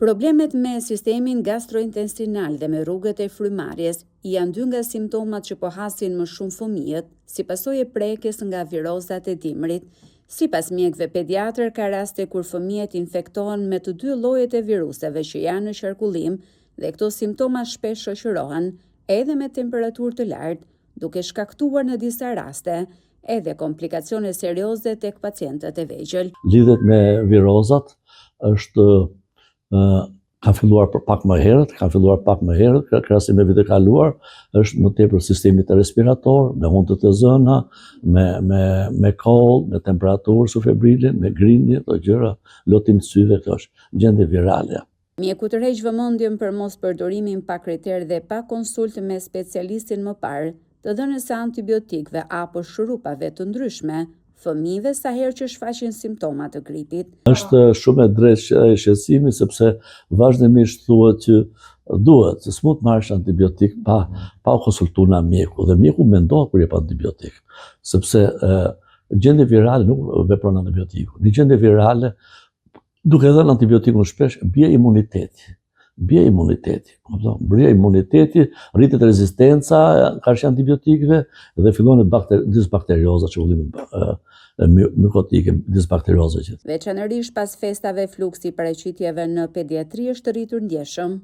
Problemet me sistemin gastrointestinal dhe me rrugët e frymëmarrjes janë dy nga simptomat që po hasin më shumë fëmijët, si pasojë e prekjes nga virozat e dimrit. Sipas mjekëve pediatër, ka raste kur fëmijët infektohen me të dy llojet e viruseve që janë në qarkullim dhe këto simptoma shpesh shoqërohen edhe me temperaturë të lartë, duke shkaktuar në disa raste edhe komplikacione serioze tek pacientët e vegjël. Lidhet me virozat, është ka filluar për pak më herët, ka filluar pak më herët, krahasim me vitet e kaluar, është më tepër sistemit respirator, me hundët të zëna, me, me, me kollë, me temperaturë subfebrile, me grindje, këto gjëra, lotim të syve, këto është gjendje virale. Mjeku tërheq vëmendjen për mos përdorimin pa kriter dhe pa konsultë me specialistin më parë, të dhënës së antibiotikëve apo shurupave të ndryshme, fëmijëve sa herë që shfaqin simptoma të gripit. Është shumë e drejtë shqetësimi sepse vazhdimisht thuhet që duhet, se s'mund të marrësh antibiotik pa pa u konsultuar nga mjeku dhe mjeku mendohet kur jep antibiotik, sepse gjendje virale nuk vepron antibiotiku. Një gjendje virale duke dhënë antibiotikun shpesh bie imuniteti. Bie imuniteti, kupton? Bie imuniteti, rritet rezistenca karshi antibiotikëve dhe fillon bakter disbakterioza, çrregullimi mykotike, disbakterioza që. Veçanërisht pas festave fluksi i paraqitjeve në pediatri është rritur ndjeshëm.